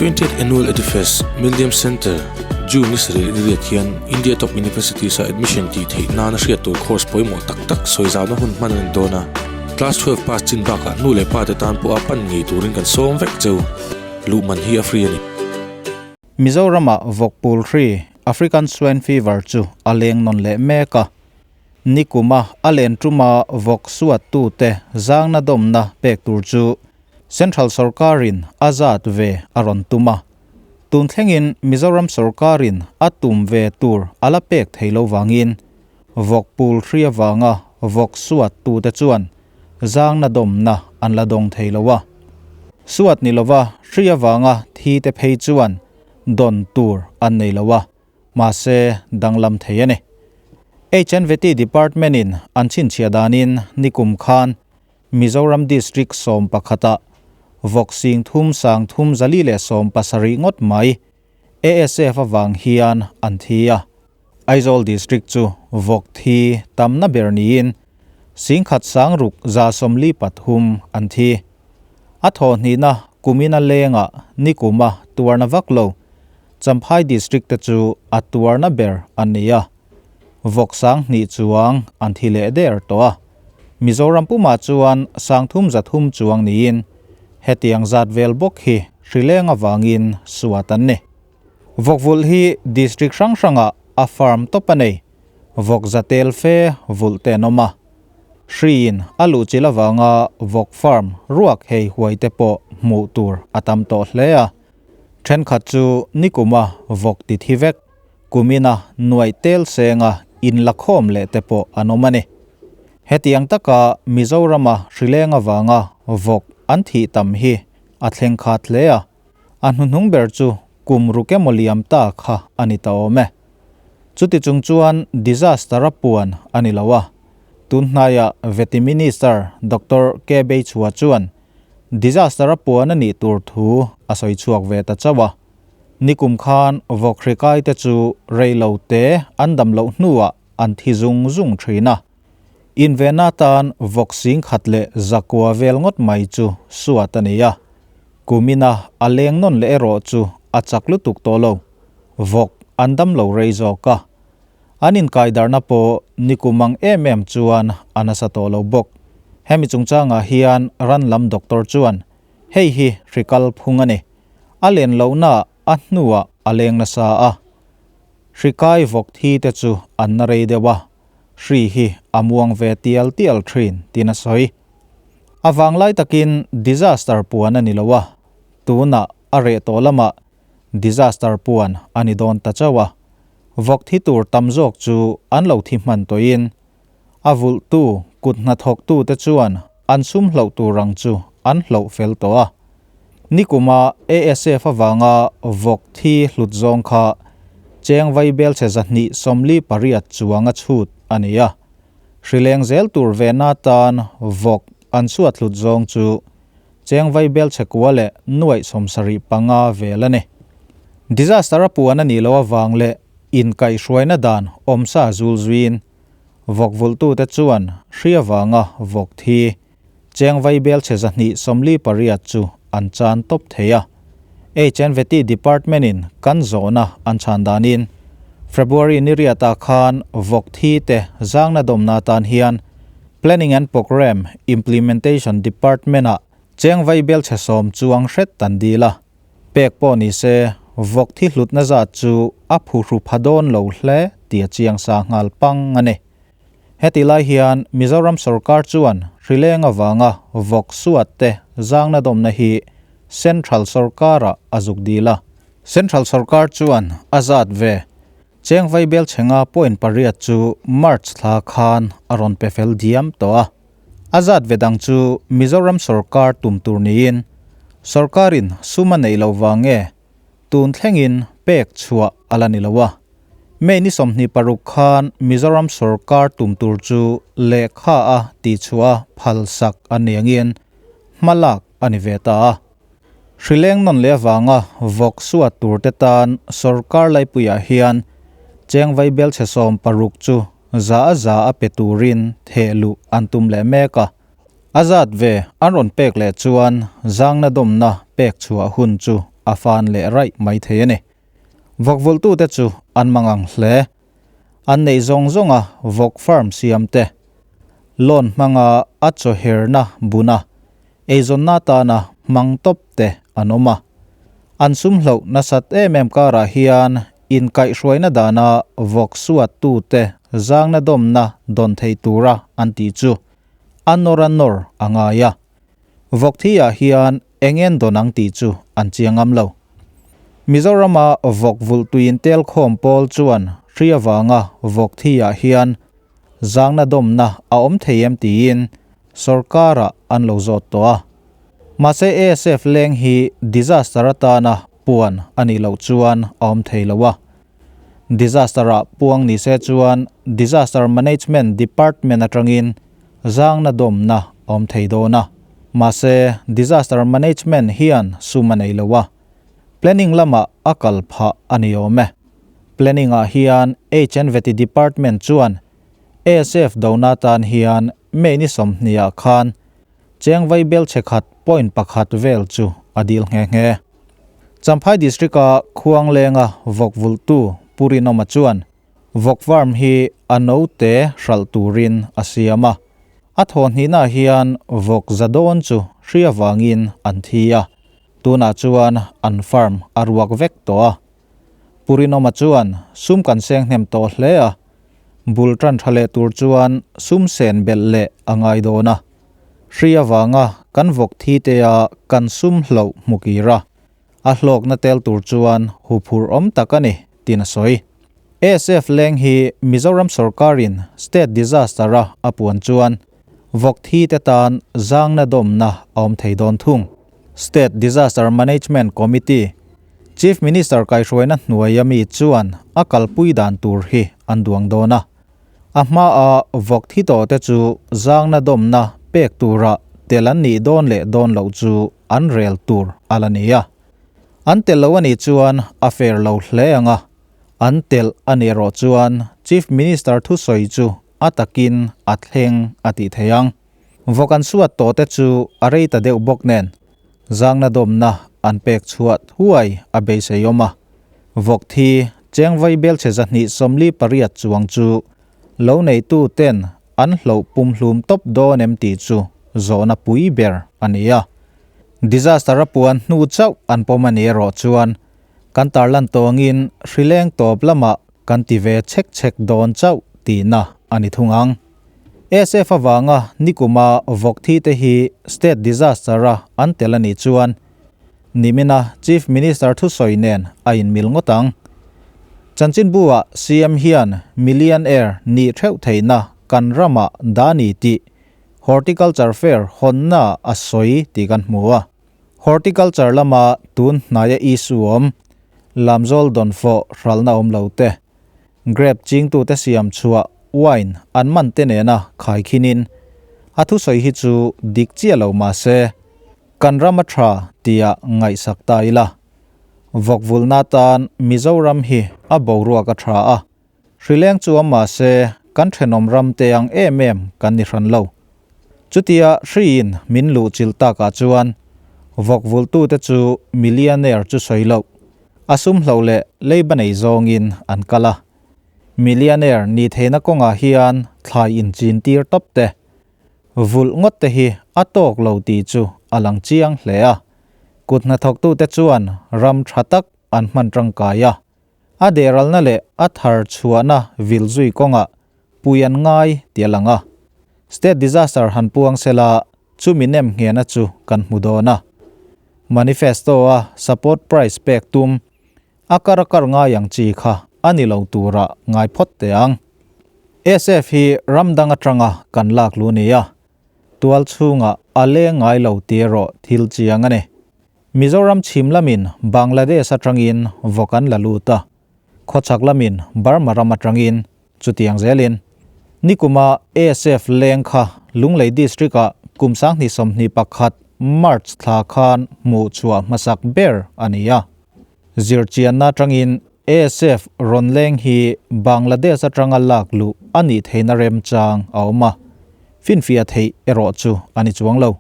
20th Annual Edufest, Millennium Centre, June ni sarih ni riat hian India Top Universities a admission tih theih nana hriat tur course pawimawh tak tak sawi zauhna hun hman a ni dawn a. Class 12 pass chin bakah nu leh pa te tan pawha pan ngei turin kan sawm vek cheu. Luh man hi a free a ni. Mizorama vawk pul hri, African Swine Fever, chu a leng nawn leh mek a. Nikuma a len tuma vawk suattute zangna dawmna pek tur chu Central sorkarin a zat ve a rawn tum a. Tun thlengin Mizoram sorkarin a tum ve tur a la pek thei lo vangin vawk pul hri avanga vawk suattute chuan zangna dawmna an la dawng thei lo a. Suat ni lova hri avanga thi te phei chuan dawn tur an nei lo a, mahse danglam thei a ni. HNVT Department-in an chhinchhiah danin nikum khan Mizoram District 11 ah vawk sing thum sang thum 470 ngawt mai ASF avang hian an thi a. Aizawl District chu vawk thi tamna ber niin 10,000 643 an thi. A thaw hnihna kumina lenga nikuma tuarna vak lo Champhai District te chu a tuarna ber an ni a. Vawk 2000 chuang an thi leh der tawh a. Mizoram puma chuan 330 chuang niin hetiang zat vel bawk hi hrileng awangin suat an ni. Vawkvul hi district hrang hranga a farm top a nei. Vawk zatel fe vul te an awm a. Hriin a luh chil awanga vawk farm ruak hei huai te pawh hmuh tur a tam tawh hle a. Thenkhat chu nikuma vawk ti thi vek. Kumina nuai tel senga in la khawm leh te pawh an awm a ni. Hetiang taka Mizorama hrileng awanga vawk an thih tam hi a thleng khat hle a. A hnuhnung ber chu kum ruk emaw liam ta kha a ni ta awm e. Chuti chung chuan disaster a puan a ni lo a. Tun hnaiah Vety Minister Doctor K Beichhua chuan disaster a puan a nih tur thu a sawi chhuak ve ta chauh a. Nikum khan vawk hrikai te chu rei lo te an dam loh hnuah an thi zung zung thin a. Invena tan vawk 100,000 leh 900 vel ngawt mai chu suat a ni a. Kumina a leng nawn leh erawh chu a chak lutuk tawh lo. Vawk an dam lo rei zawk a. An inkaidarna pawh nikum ang em em chuan a nasa tawh lo bawk. Hemi chungchangah hian ran lam doctor chuan hei hi hrikal phung a ni. A len lohna a hnuah a leng nasa a. Hrikai vawk thi te chu an na rei deuh a. Hri hi a muang ve tial tial thin tin a sawi. Awang lai takin disaster puan a ni lo a. Tunah a reh tawh lamah disaster puan a ni dawn ta chauh a. Vawk thi tur tam zawk chu an lo thi hman tawhin a vulh tu kut hna thawk tu te chuan an sum hloh tur ang chu an hloh fel tawh a. Nikuma ASF awanga vawk thi hlut zawng kha cheng vai bel che 248 chuang a chhut a ni a. Hrileng zel tur ve na tan vawk an suat hlut zawng chu cheng vai bel che kua leh nuai 75 vel a ni. Disaster a puan a ni lo awang leh in kai hruaina dan awmsa zul zuin vawk vul tu te chuan hri awanga vawk thi cheng vai bel che 248 chu an chan top thei a. HNVT Department in kan zona an chan danin February ni riata khan vawk thi te zangna dawmna tan hian Planning and Program Implementation Department a cheng vai bel che 10 chuang hret tan dila. Pek pawh ni se vawk thi hlutna zat chu a phu hru phadawn lo hle tia chiang sa nghal pang a ni. Heti lai hian Mizoram sarkar chuan hrileng awanga vawk suat te zangna dawmna hi Central sarkara a zuk dila. Central sarkar chuan a zat ve cheng vai bel chenga point pariat chu March thla khan a rawn pe fel diam tawh a. A zat ve dang chu Mizoram sarkar tum tur niin sarkarin suma nei lo wange tun thlengin pek chhuah ala ni lo a. May ni 26 khan Mizoram sarkar tum tur chu lehkha a ti chhuah phal sak an niangin hmalak ani ve ta a. Hrileng nawn leh awanga vawk suat tur te tan sarkar laipuiah hian cheng vai bel che 60 chu za a za a pe turin thehluh an tum leh mek a. A zat ve an rawn pek leh chuan zangna dawmna pek chhuah hun chu a fan leh raih mai thei a ni. Vawk vulhtute chu an mangang hle. An neih zawng zawnga vawk farm siam te, loan hmanga a chaw herna buna eizawnna atana hmang tawp te an awm a. An sum hloh nasat em em karah hian inkaihhruaina dana vawk suattute zangna dawmna dawn thei tura an tih chu a nawr a nawr a ngai a. Vawk thi ah hian eng en dawn ang tih chu an chiang ngam lo. Mizorama vawk vulh tuiin tel khawm pawl chuan hri avanga vawk thi ah hian zangna dawmna a awm thei em tiin sorkarah an lo zawt tawh a. Mahse ASF leng hi disaster atana puan a nih loh chuan a awm thei lo a. Disaster ah puang ni se chuan Disaster Management Department atangin zangna dawmna a awm thei dawn a. Mahse Disaster Management hian sum a nei lo a. Planning lamah a kal phah a ni awm e. Planning ah hian HNVT Department chuan ASF dona tan hian May ni 20 ah khan cheng vai bel chhe khat point pakhat vel chu a dil nghe nghe. Champhai District-a khuang lenga vawk vulhtu Pu Rinawma chuan vawk farm hi a note hralh turin a siam a. A thawhhnihnaah hian vawk za dawn chu hri avangin an thi a, tunah chuan an farm a ruak vek tawh a. Pu Rinawma chuan sum kan seng hnem tawh hle a, bul tan tha leh tur chuan sum sen belh leh a ngai dawn a. Hri avanga kan vawk thi te a kan sum hloh hmu kir a, a hlawkna tel tur chuan huphurh awm tak a ni, tiin a sawi. ASF leng hi Mizoram sorkarin state disaster-a a puan chuan vawk thi te tan zangna dawmna a awm thei dawn thung. State Disaster Management Committee, Chief Minister kaihruaina hnuaia mi chuan a kalpui dan tur hi an duang dawn a. A hmaa vawk thi tawh te chu zangna dawmna pek tura tel an nih dawn leh dawn loh chu an rel tur a la ni a. An tel lo a nih chuan a fair lo hle ang a, an tel a nih erawh chuan Chief Minister thusawi chu a takin a thleng a tih thei ang. Vawk an suat tawh te chu a rei ta deuh bawk nen zangna dawmna an pek chhuah thuai a beisei awm a. Vawk thi cheng vai belchhe 248 chuang chu lo neitu ten an hloh pumhlum tawp dawn em tih chu zawhna pui ber a ni a. Disaster a puan hnu chauh an pawm a ni erawh chuan kan tarlan tawngin hrileng tawp lamah kan ti ve chhek chhek dawn chauh tihna a ni thung ang. SF avanga nikuma vawk thi te hi state disaster a an tel a nih chuan nimina Chief Minister thusawi nen a inmil ngawt ang. Chanchinbu ah CM hian millionaire nih theuh theihna kan ramah dah ni tih Horticulture Fair hawnna a sawi tih kan hmu a. Horticulture lama tun hnaia issue awm, lamzawl dawnfawh hralhna awm lo te, Grape chingtute siam chhuah wine an man te nena khaikhinin a thusawi hi chu dik chiah lo mah se, kan ram a tha tia ngaihsak ta ila. Vawk vulna tan Mizoram hi a boruak a tha a, hrileng chu awm mah se kan thenawm ram te ang em em kan ni hran lo. Chutia hriin min luh chilh takah chuan vawk vultute chu millionaire chu sawi loh. A sum hloh leh leiba nei zawngin an kal a. Millionaire ni theihna kawngah hian thlai inchin tir tawp te, vulh ngawt te hi a tawk lo tih chu a lang chiang hle a. Kut hnathawktute chuan ram tha tak an hman tangkai a. A dehralna leh a thar chhuahna vil zui kawngah pui an ngai tih a lang a. State disaster han puang sela chumi nem nghena chu kan hmu dawn a. Manifesto a support price pek tum a kar a kar ngai ang chi kha a ni lo tura ngai phawt teh ang. SF hi ram dang atanga kan lak lu nia. Tual chhungah a leng ngai lo tih erawh thil chiang a ni. Mizoram chhim lamin Bangladesh atangin vawk an la lut a, khawchhak lamin Burma ram atangin chutiang zelin. Nikuma ASF leng kha Lunglei District-ah kum 2021 March thla khan hmuh chhuah hmasak ber a ni a. Zirchianna atangin ASF rawn leng hi Bangladesh atanga lak luh a nih theihna remchang a awm a, finfiah theih erawh chu a ni chuang lo.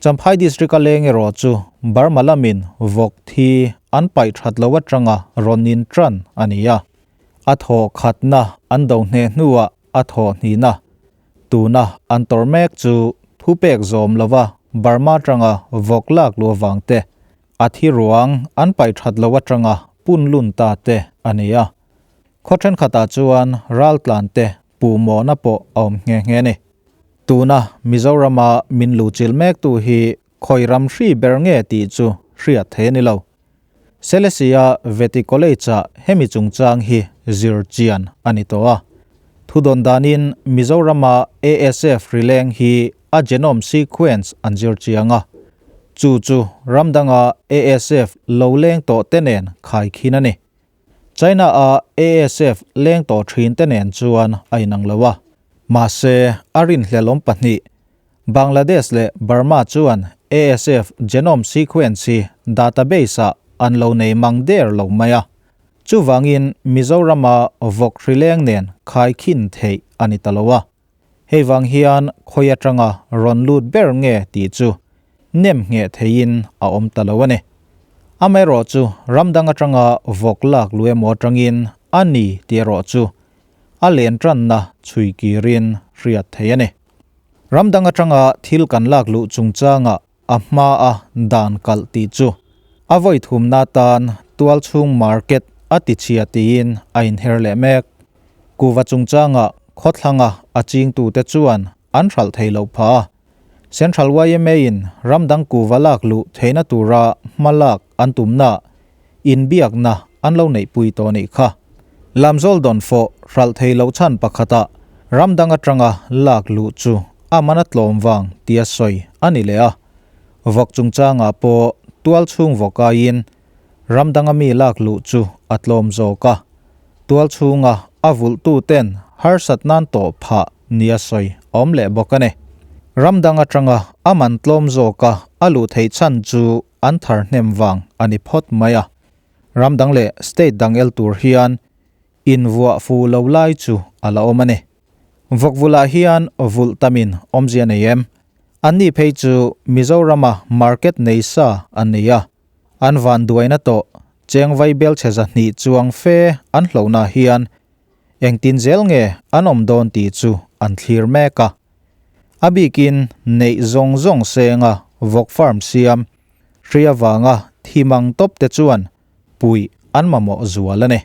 Champhai District-a leng erawh chu Burma lamin vawk thi an paih that lo atanga rawn in tan a ni a. A thaw khatna an do hneh hnuah a thaw hnihna tuna an tawrh mek chu thupek zawm lova Burma atanga vawk lak luh avang te, a thi ruang an paih that lo atanga pun lun ta te a ni a. Khaw thenkhatah chuan raltlan te puhmawhna pawh a awm nghe nghe a ni. Tuna Mizorama min luhchilh mektu hi khawi ram hri ber nge tih chu hriat thei a ni lo. Selesia Vety College-ah hemi chungchang hi zir chian a ni tawh a. Thudawn danin Mizorama ASF rileng hi a genome sequence an zir chiang a. Chu chu ram danga ASF lo leng tawh te nen khaikhin a ni. China-a ASF leng tawh thin te nen chuan a inang lo a. Mahse, a rinhlelawm pahnih, Bangladesh leh Burma chuan ASF genome sequence hi database-ah an lo nei mang der lo mai a. Chuvangin Mizorama vawk hrileng nen khaikhin theih a ni ta lo a. Hei vang hian khawi atanga rawn lut ber nge tih chu nem ngheh theihin a awm ta lo a ni. Amaherawhchu ram dang atanga vawk lak lu emaw atangin a ni tih erawh chu a len tanna chhui kirin hriat theih a ni. Ram dang atanga thil kan lak luh chungchangah a hma a dan kalh tih chu a vawi thumna atan tualchhung market a tichhia tiin a inher leh mek. Kuva chungchangah khawthlanga a chingtute chuan an hralh thei loh phah a. Central yma in ram dang kuva lak luh theihna tura hma lak an tumna inbiakna an lo neihpui tawh anih kha. Lamzawl dawn fawh hralh thei loh chhan pakhatah ram dang atanga lak luh chu a man a tlawm vang tia sawi a ni leh a. Vawk chungchangah pawh tual chhung vawk aiin ram danga mi lak luh chu a tlawm zawk a. Tual chhunga a vulhtuten harsat nan tawh phah nia sawi a awm leh bawk a ni. Ram dang atanga a man tlawm zawka a luh theih chhan chu an thar hnem vang a ni phawt mai a. Ram dang leh state dang el tur hian invuah fu lo lai chu a la awm a ni. Vawkvulah hian vulh tamin awmzia nei em? Anni phei chu Mizorama market nei sa an nei a. An vanduaina tawh cheng vaibel chhe 200 chuang fe an hlohna hian engtin zel nge an awm dawn tih chu an thlir mek a. A bikin neih zawng zawng senga vawk farm siam hri avanga thi mang tawp te chuan puih an mamawh zual a ni.